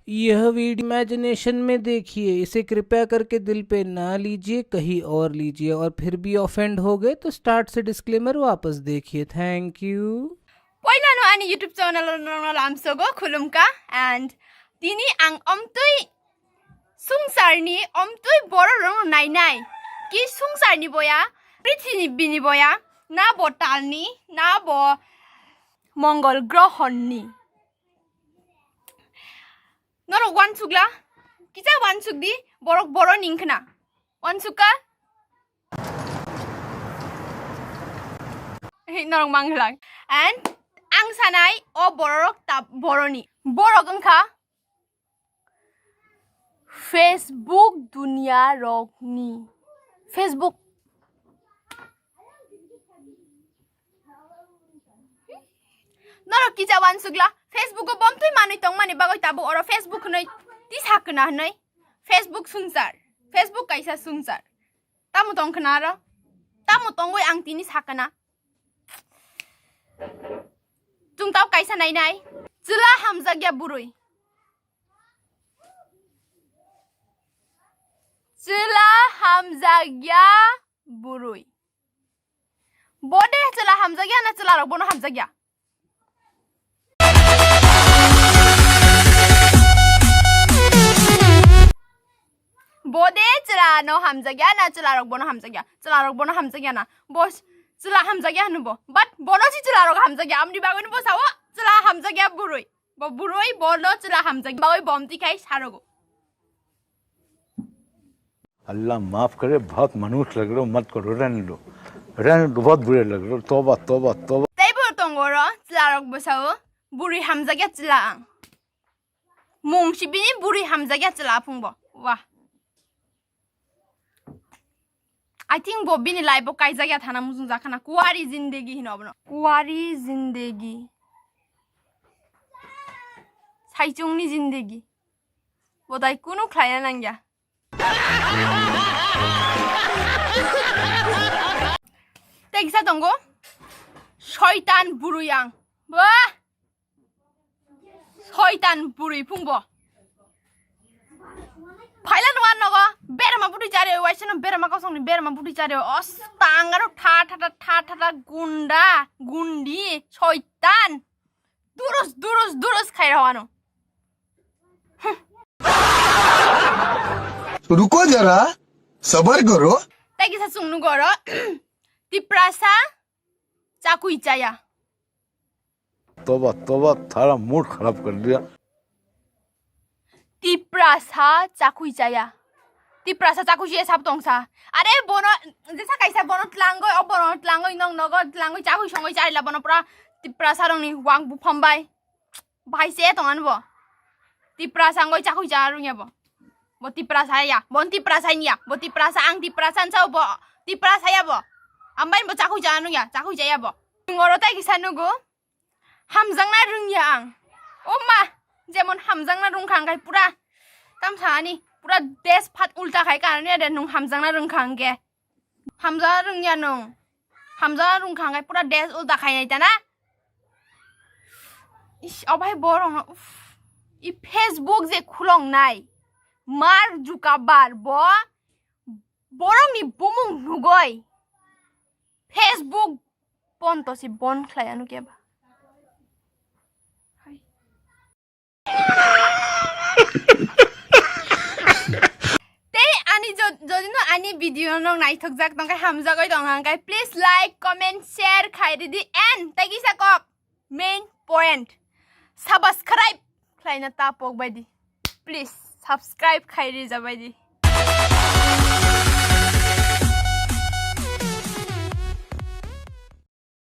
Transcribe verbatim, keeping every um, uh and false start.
यह video imagination में देखिए, इसे कृपया करके दिल पे ना लीजिए, कहीं और लीजिए, और फिर भी ऑफेंड हो गए तो स्टार्ट से डिस्क्लेमर वापस देखिए। Thank you. Poilano ani YouTube channel no lamsogo khulumkha and tini ang omtwi sungsarni omtwi borok rok nainai ki sungsarni boya, prithibini boya, na bo talni, na bo mongol grohonni. Norok wansukla, kisa wansuk di, borok boroni wngkhna. Wansukha? Hei, norok manglang. And ang sanai, o borok ta boroni. Borok wngkha Facebook dunia rokni. Facebook. Norok kisa wansukla, Facebook o bomtwi manwi tongmani bagwi tabuk oro Facebook hwnwi tisa khna hwnwi. Facebook sungsar. Facebook kaisa sungsar. Tamo tong khna aro? Tamo tongwi ang tini sakana. Chwng tao kaisa nainai. Chwla hamjakya bwrwi. Chwla hamjakya bwrwi. Bo de chwla hamjakya na chwla rok bono hamjakya? Bo de chwla no hamjakya na chwla rok bono hamjakya? Chwla rok bono hamjakya na? Bo s-, chwla hamjakya hwno bo. But bono si chwla rok hamjakya. Amni bagwi no bo sao chwla hamjakya bwrwi. Bo bwrwi bono chwla hamjakya bagwi bomti khai sarogo. अल्लाह माफ करे, बहुत मनहूस लग रहे हो, मत करो, रहने दो, रहने दो, बहुत बुरे लग रहे हो, तौबा, तौबा, तौबा। Tei bo tongo ro, chwla rok bwsao, bwrwi hamjakya chwla ang. Mung si bini bwrwi hamjakya chwla phung bo. Wah. I think bo bini life o kaijakya thana muchung jakhana. Kuwari zindegi hino abono. Kuwari zindegi. Saichungni zindegi. Bodai kunu khlaina nangya. Tei kisa tongo. Soitan bwrwi ang. Bah! Soitan bwrwi phungbo. Phaila nung an nogo. Berma bwtwi chari, waisa no berma kosong ni berma bwtwi chari. Os tang aro tha tha tha tha tha tha gunda, gundi, soitan. Durus, durus, durus khai rw ano. रुको जरा, सबर करो। Tei kisa chwng nugo oro. Tiprasa chakui chaya. तौबा, तौबा, थारा मूड खराब कर दिया। Tiprasa chakui chaya. Tiprasa chakui chaya sab tongsa. Are bono, jesa kaisa bono tlangoi, o bono tlangoi, nong nogo tlangoi, chakui songoi charila bono pura Tiprasa rongni wang bupham bai. Bahai se tong ano bo. Tiprasa ngoi chakui cha rungya bo. Bo Tiprasa ya, bo Tiprasa ya, bo Tiprasa ang Tiprasa sa bo. Tiprasa ya bo. Ambai bo chakui cha rungya, chakui cha ya bo. Ngoro tai kisa nugo. Hamjakna rwngya ang. O ma, jemon hamjakna rwngkha ang khai pura. Tamsa ani pura des phat ulta khai karone de nung hamjakna rwngkha ang khe. Hamjakna rwngya nung. Hamjakna rwngkha ang khai pura des ulta khai nai ta na. Ish, obai borok no, uff. I Facebook je khulong nai. Mark Zuckerberg bo borokni bumung nugoi Facebook ponto si bon khlai ano keba. Tei ani jo-, jodi no ani video no naithok jak tong khe hamjagoi tong kha hwnkhe please like, comment, share khai ridi and tei kisa kok main point subscribe khlaina ta pok bai di. Please subscribe khai rija bai di.